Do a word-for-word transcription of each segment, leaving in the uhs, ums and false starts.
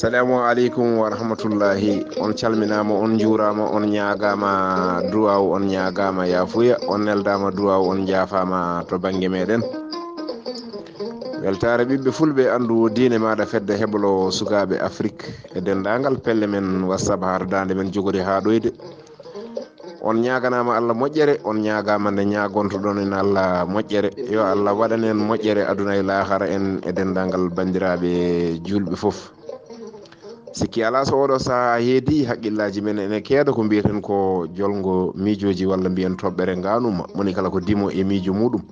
Assalamu aleykum wa rahmatullahi. On calminaama, on njuuraama, on ñaagaama duwaaw, on ñaagaama yaafuya, on neldaama duwaaw, on njaafaama to bannge meɗen. Weltaare ɓiɓɓe fulɓe, anndu diine maaɗa fedde heblo sukaaɓe Afrik e denndaangal pelle men WhatsApp haa to daande men jogori haa ɗoyde. On ñaaganaama Allah moƴƴere, on ñaagaama nde ñaagontoɗon en Allah moƴƴere. Yo Allah waɗan en moƴƴere aduna e laahara en e denndaangal banndiraaɓe juulɓe fof. Sikki alaa so oɗo sahaa heedi, haqqillaaji men ene keeda ko mbiyeten ko jolngo miijooji walla mbiyen toɓɓere ngaanuma. Moni kala ko dimo e miijo muuɗum.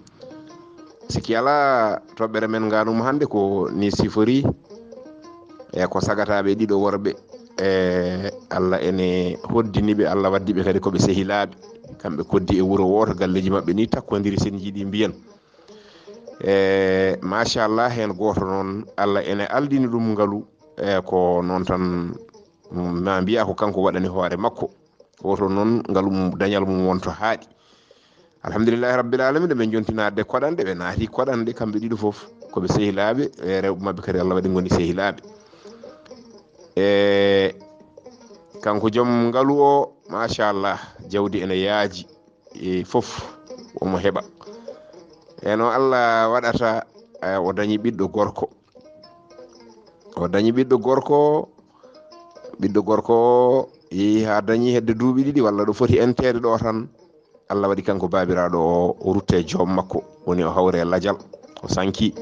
Sikki alaa toɓɓere men ngaanuma hannde ko ni sifori. E ko sagataaɓe ɗiɗo worɓe. E Allah ene hoddini ɓe, Allah waddi ɓe kadi ko ɓe sehilaaɓe. Kamɓe koddi e wuro wooto, galleeji maɓɓe ni takkondiri sen njiɗi mbiyen. E machallah, heen gooto noon Allah ene aldini ɗum ngalu. E ko noon tan, mm, ma mbiya ko kanko waɗani hoore makko. Woto noon ngalu mum, dañal mum wonto haaɗi. Alhamdulillahi rabbil alamin, ɓe jontinade koɗanɗe, ɓe naati koɗanɗe kamɓe ɗiɗo fof. Ko ɓe sehilaaɓe, e rewɓe maɓɓe kadi Allah waɗi ngoni sehilaaɓe. E kanko joom ngalu o, machallah, jawdi ene yaaji, e fof omo heɓa. E no Allah waɗata, e o dañi ɓiɗɗo gorko. O dañi ɓiɗɗo gorko, ɓiɗɗo gorko o yehi haa dañi hedde duuɓi ɗiɗi walla ɗo foti enteede ɗo tan, Allah waɗi kanko baabiraaɗo o, o rutte joom makko, woni o hawre e lajal, o sanki.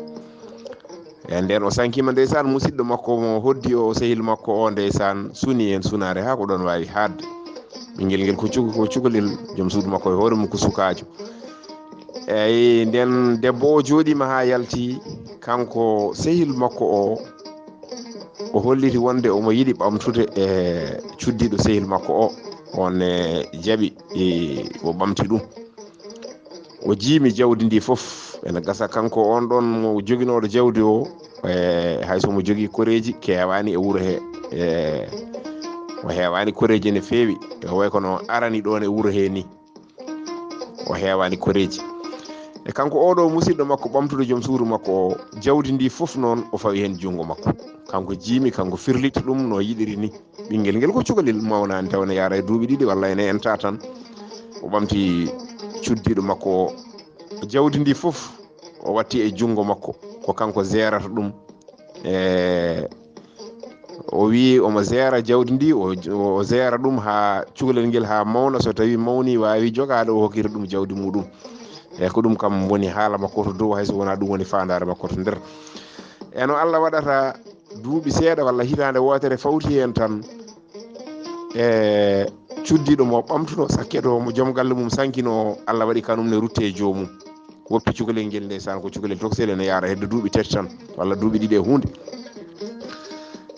E nden o sankiima ndeysaan, musidɗo makko mo hoddi o, sehil makko o ndeysaan suni heen sunaare haa ko ɗoon waawi haaɗde. Ɓinngel ngel ko cuka-, ko cukalel, joom suudu makko e hoore mum ko sukaajo. Eyi, nden debbo o jooɗiima haa yalti, kanko sehil makko o, o holliti wonde omo yiɗi ɓamtude e cuddiiɗo sehil makko o. On, e, jaɓi, e, o ɓamti ɗum. O jiimi jawdi ndi fof. Ene gasa kanko on ɗon mo joginooɗo jawdi o, e, hay so mo jogii koreeji keewaani e wuro he, e, o heewaani koreeji ene feewi. E, o way kono arani ɗoon e wuro he ni. O heewaani koreeji. E kanko oɗo musidɗo makko ɓamtuɗo joom suudu makko o, jawdi ndi fof noon o fawi heen junngo makko. Kanko jiimi, kanko firliti ɗum no yiɗiri ni. Ɓinngel ngel ko cukalel, mawnaani taw ene yaara e duuɓi ɗiɗi walla ene enta tan. O ɓamti cuddiiɗo makko o. Jawdi ndi fof o watti e junngo makko. Ko kanko zeerata ɗum. E, o wi omo zeera jawdi ndi, o, o zeera ɗum haa cukalel ngel haa mawna, so tawi mawni waawi jogaade, o hokkita ɗum jawdi muɗum. E ko ɗum kam woni haala makko to dow, hay so wonaa ɗum woni faandaare makko to nder. E no Allah waɗata duuɓi seeɗa walla hitaande wootere fawti heen tan, e cuddiiɗo mo ɓamtuno, sakkee to mo joom galle mum sankino, Allah waɗi kanum ne rutte e joomum. Woppi cukalel ngel ndeysaan, ko cukalel tokosel ene yaara hedde duuɓi tati tan walla duuɓi ɗiɗi e huunde.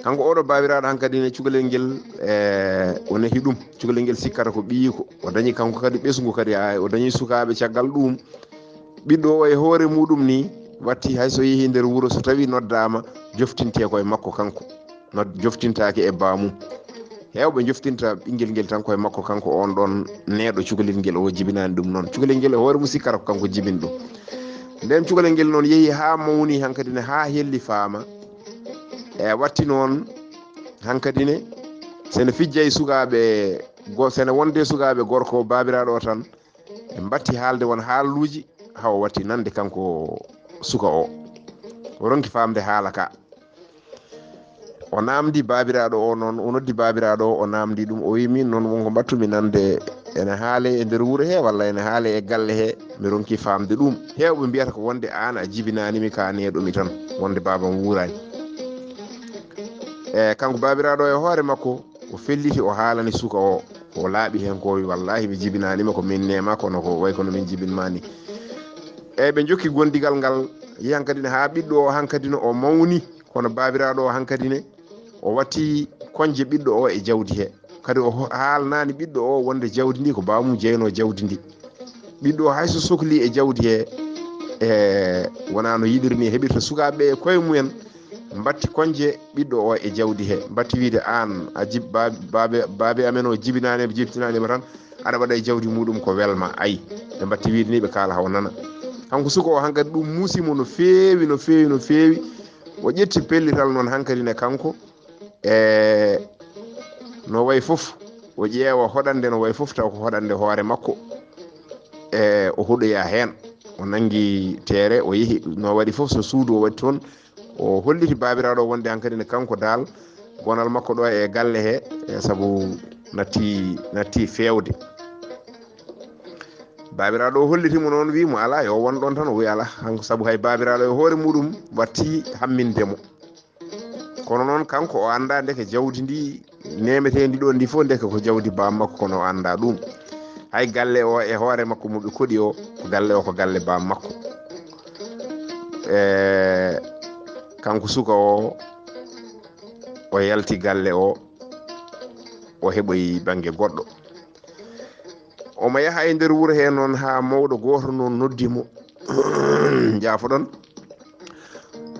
Kanko oɗo baabiraaɗo hankadi ne cukalel ngel, e, o nehi ɗum. Cukalel ngel sikkata ko ɓiyiiko. O dañi kanko kadi ɓesngu kadi, a, o dañi sukaaɓe caggal ɗum. Ɓiɗɗo o e hoore muɗum ni watti hay so yehi nder wuro, so tawi noddaama, joftinte ko e makko kanko. No joftintaake e baamum. Heewɓe joftinta ɓinngel ngel tan ko e makko kanko on ɗon neeɗo cukalel ngel, o jibinaani ɗum noon. Cukalel ngel e hoore mum sikkata ko kanko jibini ɗum. Nden cukalel ngel noon yehi haa mawni hankadi ne, haa helli faama. E watti noon hankadi ne, sene fijja e sukaaɓe go-, sene wonde sukaaɓe gorko baabiraaɗo o tan, ɓe mbatti haalde won haaluuji, haa o watti nande kanko suka o. O ronki faamde haala ka. O naamndi baabiraaɗo o noon, o noddi baabiraaɗo o, o naamndi ɗum, o wi, "Min noon wonko mbattumi nande ene haale e nder wuro he walla ene haale e galle he, mi ronki faamde ɗum." Heewɓe mbiyata ko wonde aan a jibinaani mi, ka neeɗo mi tan, wonde baabam wuuraani. E kanko baabiraaɗo e hoore makko, o felliti, o haalani suka o, o laaɓi heen ko, o wi, "Wallaahi mi jibinaani ma, ko min neema, kono ko way kono min jibin ma ni." Eyi, ɓe njokki gondigal ngal, yi hankadi ne haa ɓiɗɗo o hankadi ne o mawni, kono baabiraaɗo o hankadi ne o watti konje ɓiɗɗo o e jawdi he. Kadi o ho-, haalnaani ɓiɗɗo o wonde jawdi ndi ko baamum jeynoo jawdi ndi. Ɓiɗɗo o hay so sokli e jawdi he, e wonaa no yiɗiri ni heɓirta sukaaɓe ɓe e koye mumen, mbatti konje ɓiɗɗo o e jawdi he. Mbatti wiide, "Aan a jib-, baabe, baabe, baabe amen o jibinaani, jibtinaani ma tan, aɗa waɗa e jawdi muɗum ko welma." Ayi, ɓe mbatti wiide ni, ɓe kaala haw nana. Kanko suka o hankadi ɗum muusi mo no feewi, no feewi, no feewi. O ƴetti pellital noon hankadi ne kanko, E no wayi fof, o ƴeewa hoɗande no wayi fof, taw ko hoɗande hoore makko. E o huɗoya heen, o nanngi teere, o yehi, no waɗi fof so suudu o waɗi toon, o holliti baabiraaɗo wonde hankadi ne kanko daal, gonal makko ɗo e galle he, e sabu natti, natti feewde. Baabiraaɗo o holliti mo noon, wi mo, "Alaa, yo won ɗoon tan." O wi, "Alaa, hanko sabu hay baabiraaɗo e hoore muɗum watti hamminde mo." Kono noon kanko o anndaa ndeke jawdi ndi nemeteendi ɗo ndi fof ndeke ko jawdi baam makko, kono o anndaa ɗum. Hay galle o e hoore makko mo ɓe koɗi o, ko galle o ko galle baam makko. E kanko suka o, o yalti galle o, o heɓoyi bannge goɗɗo. Omo yaha e nder wuro he noon haa mawɗo gooto noon noddi mo. Jaafoɗon.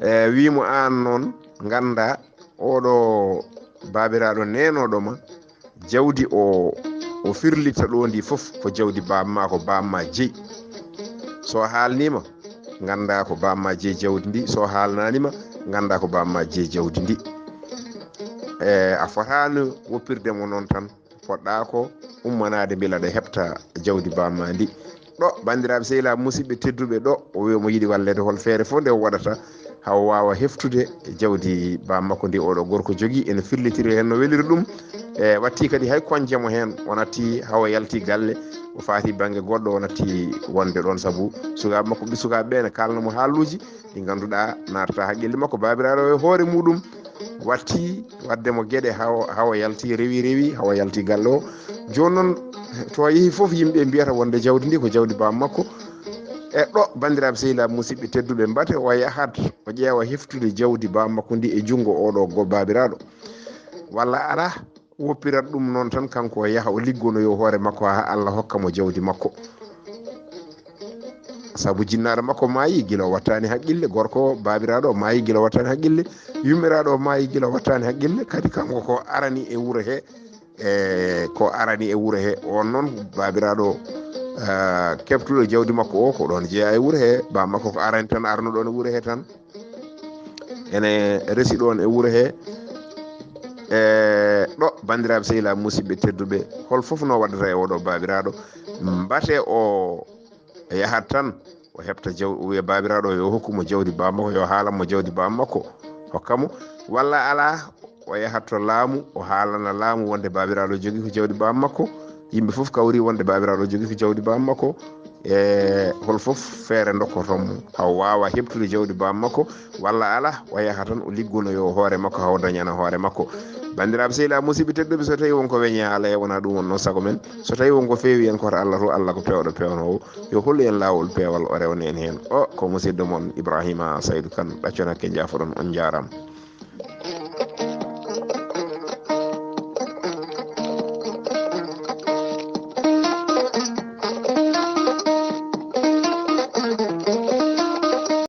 E wi mo, "Aan noon nganndaa oɗo baabiraaɗo neenooɗo ma, jawdi o, o firlitta ɗo ndi fof ko jawdi baam ma, ko baam ma jeyi. So haalniima, nganndaa ko baam ma jeyi jawdi ndi. So haalnaaniima, nganndaa ko baam ma jeyi jawdi ndi. E a fotaani woppirde mo noon tan. Poɗɗa ko ummanaade mbela ɗe heɓta jawdi baam ma ndi." Ɗo, banndiraaɓe sehilaaɓe musidɓe tedduɓe, ɗo o wi omo yiɗi walleede hol feere fof nde o waɗata haa o waawa heftude jawdi baam makko ndi oɗo gorko jogii, ene firlitiri heen no weliri ɗum. E watti kadi hay konje mo heen, o natti haa o yalti galle, o faati bannge goɗɗo, o natti wonde ɗoon sabu sukaaɓe makko, ɓe sukaaɓe ɓe ne kaalna mo haaluuji ɗi ngannduɗaa naatata haqqille makko. Baabiraaɗo o e hoore muɗum watti waɗde mo geɗe haa o, haa o yalti, rewi, rewi, haa o yalti galle o. Jooni noon, to o yehi fof, yimɓe mbiyata wonde jawdi ndi ko jawdi baam makko. E ɗo, banndiraaɓe sehilaaɓe musidɓe tedduɓe, mbate o yahat, o ƴeewa heftude jawdi baam makko ndi e junngo oɗo go baabiraaɗo. Walla alaa, woppirat ɗum noon tan, kanko o yaha, o liggonoyo hoore makko haa Allah hokka mo jawdi makko. Sabu jinnaare makko maayi gila o wattaani haqqille, gorko baabiraaɗo o maayi gila o wattaani haqqille, yummiraaɗo o maayi gila o wattaani haqqille, kadi kanko ko arani e wuro he, e ko arani e wuro he. On noon, baabiraaɗo, ah, keɓtuɗo jawdi makko o, ko ɗoon jeyaa e wuro he, baam makko ko arani tan, arno ɗoon e wuro he tan. Ene resi ɗoon e wuro he. E ɗo, banndiraaɓe sehilaaɓe musidɓe tedduɓe, hol fof no waɗata e oɗo baabiraaɗo? Mbate o yahat tan, o heɓta jaw-, o wiya baabiraaɗo o yo hokku mo jawdi baam makko, yo haalan mo jawdi baam makko, hokka mo. Walla alaa, o yahat to laamu, o haalana laamu wonde baabiraaɗo jogii ko jawdi baam makko. Yimɓe fof kawri wonde baabiraaɗo jogii ko jawdi baam makko. E hol fof feere ndokkoton mo haa o waawa heɓtude jawdi baam makko, walla alaa, o yaha tan o liggonoyo hoore makko haa o dañana hoore makko. Banndiraaɓe sehilaaɓe musidɓe tedduɓe, so tawii won ko weñaa alaa e wonaa ɗum wonnoo sago men, so tawii won ko feewi en koto Allah to, Allah ko peewɗo peewnoowo, yo hollu en laawol peewal o rewna en heen. O ko musidɗo mon Ibrahima Saydu Kan, ɗacconakke, njaafoɗon, on njaaraama.